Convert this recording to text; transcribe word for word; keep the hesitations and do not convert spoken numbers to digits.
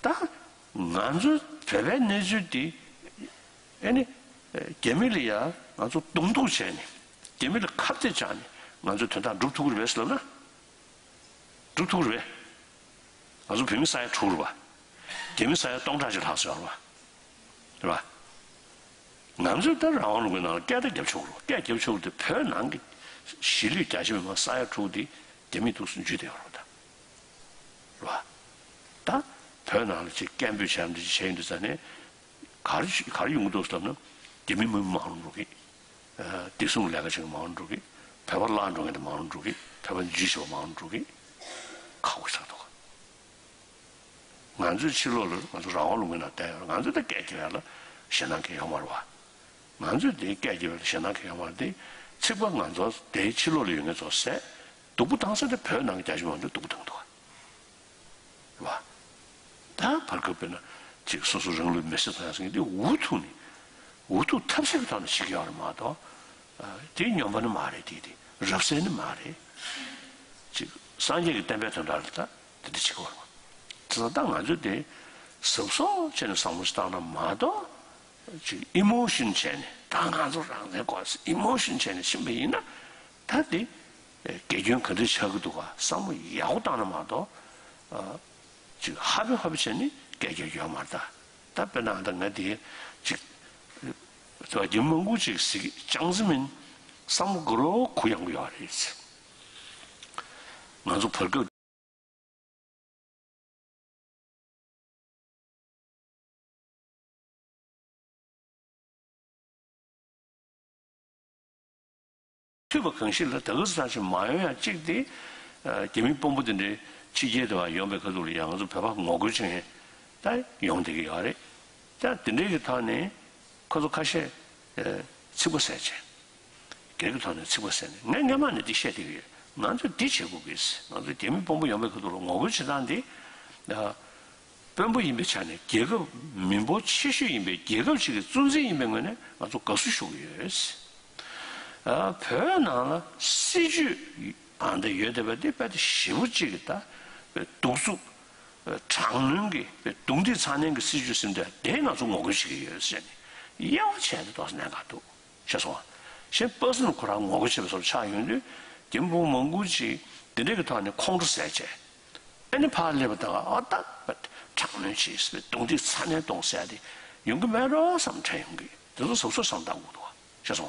ད་ང་ཚོའི་བོད་པའི་གནས་ཚུལ་འདི་ཨེ་ནི་རྒྱ་མི་ལ་ཡ་ང་ཚོ་གདོང་ཐུག་བྱས་ནས་རྒྱ་མི་ལ་ཁ་གཏད་བཅག་ནས་ང་ཚོའི་དོན་དག་འགྲུབ་ཐུབ་ཀྱི་རེད་པས་ཟེར་ལབ་ན། འགྲུབ་ཐུབ་ཀྱི་རེད་པས། ང་ཚོ་བོད་མི་ས་ཡ་དྲུག་རེད་པ། རྒྱ་མི་ས་ཡ་སྟོང་ཕྲག་ཅིག་ལྷག་ཙམ་ཡོད་རེད་པ། རེད་པ། ང་ཚོས་ད་རང་དབང་ལུང་པའི་ནང་ལ་སྐད་ཆ་བརྒྱབ་ཆོག་གི་རེད། སྐད་བརྒྱབ་ཆོག་གི་རེད་དེ། བོད་ནང་གི་གཞིས་ལུས་རྒྱ་ཆེ་མི་མང་ས་ཡ་དྲུག་དེ་རྒྱ་མིའི་ཐུགས་སུ་འཇུས་བསྡད་ཡོད་རེད་པ། ད་རེད་པ། ད་བོད་ནང་ལ་ཅིག་སྐད་འབོད་བྱས་འདི་བྱས་ཡོང་དུས་ཙང་ནས་ག་རེ་ག་རེ་ཡོང་གི་འདུག་ཟེར་ལབ་ན། རྒྱ་མི་མི་མང་རུ་འགྲོ་གི། བདེ་སྲུང་ལས་ཀ་བྱེད་མཁན་མང་རུ་འགྲོ་གི། བོད་པ་བརླག་འགྲོ་མཁན་དེ་མང་རུ་འགྲོ་གི། བོད་པ་འཇུས་བྱས་པ་མང་རུ་འགྲོ་གི། ཁག་པོ་ཆགས་འདུག་ང་ཚོའི་ཕྱི་ལོགས་ལ་ང་ཚོ་རང་དབང་ལུང་པའི་ནང་བསྡད་ཡོད། ང་ཚོས་ད་སྐད་རྒྱབ་ཡ་ལ་ཞེད་སྣང་གང་ཡང་ཡོད་མ་རེད་པ། ང་ཚོས་དེ་སྐད་རྒྱབ་ཡ་ལ་ཞེད་སྣང་གང་ཡང་ཡོད་མ་རེད་དེ། ཚིག་པ་ང་ཚོ་དེའི་ཕྱི་ལོགས་ལ་ཡོད་མཁན་ཚོ་ཟས་སྡུག་པོ་བཏང་ས་དེ་བོད་ནང་གི་རྒྱ་ཆེ་མང་ཚོས་སྡུག་པོ་བཏང་འདུག་ག་རེད་པ། ད་བར་སྐབས་དཔེར་ན་ཅིག་སོ་སོ་རང་ལུས་མེར་སྲེག་བཏང་ཡ་ཟེར་མཁན་དེ་འུ་ཐུག་ནས་འུ་ཐུག་ཐབས་ཟད་ཀྱི་ཐོག་ནས་བྱེད་ཀྱི་ཡོད་རེད་མ་གཏོགས། དེ་སྨྱོན་པ་ནི་མ་རེད། དེ་དེ་རབ་གསལ་ནི་མ་རེད། ཅིག་སངས་རྒྱས་ཀྱི་བསྟན་པའི་དོན་དག་ལ་ད་དེ་འདྲ་བྱེད་ཀྱི་ཡོད་རེད་མ། དེ་ད་ང་ཚོས་དེ་གཟབ་གཟབ་བྱས་ནས་བསམ་བློ་ཞིག་བཏང་ན་མ་གཏོགས། ཅིག་ཨི་མོ་ཤོན་བྱས་ནས། ད་ང་ཚོ་རང་བཙན་དགོས་ཟེར་ཨི་མོ་ཤོན་བྱས་ནས་ཕྱིན་པ་ཡིན་ན། ད་དེ་དགེ་སྐྱོན་ག་འདྲ་ཆགས་ཀྱི་འདུག་ག་བསམ་བློ་ཡག་པོ་བཏང་ན་མ་གཏོགས། ཅིག་ཧ་པེ་ཧ་པེ་བྱས་ནས་སྐད་རྒྱག་རྒྱུ་ཡོད་མ་རེད་ད། ད་དཔེར་ན་ད་ང་དེ་ཅིག་ད་རྒྱ་མི་མང་པོ་ཅིག་ཟིག་ཅང་ཙི་མིན་བསམ་བློ་དགོས་རོགས་གུ་ཡངས་གི་ཡོད་རེད། ང་ཚོ་བར་སྐབས། ཐུབ་པ་གང་ཞིག་ལ་ད་ག་ས་ཅིག་མ་ཡོང་ཡ་གཅིག་དེ། རྒྱ་མི་དཔོན་པོ་དེ་འདྲའི་ཕྱི་རྒྱལ་དུ་ཡོང་པའི་ཁ་ཐུག་ལ་ཡང་ང་ཚོ་བོད་པ་ངོ་རྒོལ་བྱེད་མཁན་ད་ཡོང་བསྡད་ཀྱི་ཡོད་རེད། ད་དེ་འདྲའི་གི་ཐོག་ནས་ཁོ་ཚོ་ཁ་ཤས་ཚིག་པ་ཟ་བྱས། སྒེར་གྱི་ཐོག་ནས་ཚིག་པ་ཟ་ནས། ངས་སྔན་མ་ནས་འདི་བཤད་བསྡད་ཀྱི་ཡོད། ང་ཚོས་འདི་བྱེད་དགོས་ཀྱི། ང་ཚོ་རྒྱ་མི་དཔོན་པོ་ཡོང་པའི་ཁ་ཐུག་ལ་ངོ་རྒོལ་བྱེད་སྟངས་འདི། དཔོན་པོ་ཡིན་པའི་ཆ་ནས། རྒྱལ་ཁབ་མི་འབོར་ཆེ་ཤོས་ཡིན་པའི་རྒྱལ་ཁབ་ཅིག་གི་གཙོ་འཛིན་ཡིན་པའི་ངོས་ནས་ང་ཚོ་དགའ་བསུ་ཞུ་གི་ཡོད། ཨ། བོད་ནང་ལ་སྲིད་ཇུས་ཨ་འདི་ཡོད་བསྡད་པ་འདི་དཔེ་དེ་ཞེ་པོ་ཅིག་གི་ད་དཔེ་གདུག་རྩུབ། དྲག་གནོན་གྱི་དཔེ་རྡུང་རྡེག་ཚ་ནན་གྱི་སྲིད་ཇུས་ཟིན་ཏེ། དེ་ང་ཚོ་ངོ་རྒོལ་བྱེད་ཀྱི་ཡོད་ཟེར་ནས་དབྱེ་བ་ཕྱེ་ནས་ཏོག་ཙམ་གནད་འགག་འདུག་ཤེས་སོང་ང་། གཞན་པ་སེ་ནི་ཁོ་རང་ངོ་རྒོལ་བྱེད་པའི་བཟོ་འདྲ་ཆགས་ཡོང་དུས། རྒྱ་མི་དཔོན་པོ་མང་པོ་ཅིག་འདི་འདྲའི་གི་ཐོག་ནས་ཁོང་ཁྲོ་ཟ་བྱས། ཨ་ནི་ཕར་སླེབས་པ་དང་། ཨ། ད་དྲག་གནོན་བྱས། རྡུང་རྡེག་ཚ་ནན་གཏོང་ཟེར་ཡ་དེ་ཡོང་གི་མེད་འགྲོ་བསམ་དྲན་ཡོང་གི། དེ་ཚོ་གཟབ་གཟབ་བསམ་བཏང་དགོས་འདུག་བ། ཤེས་སོང་ང་།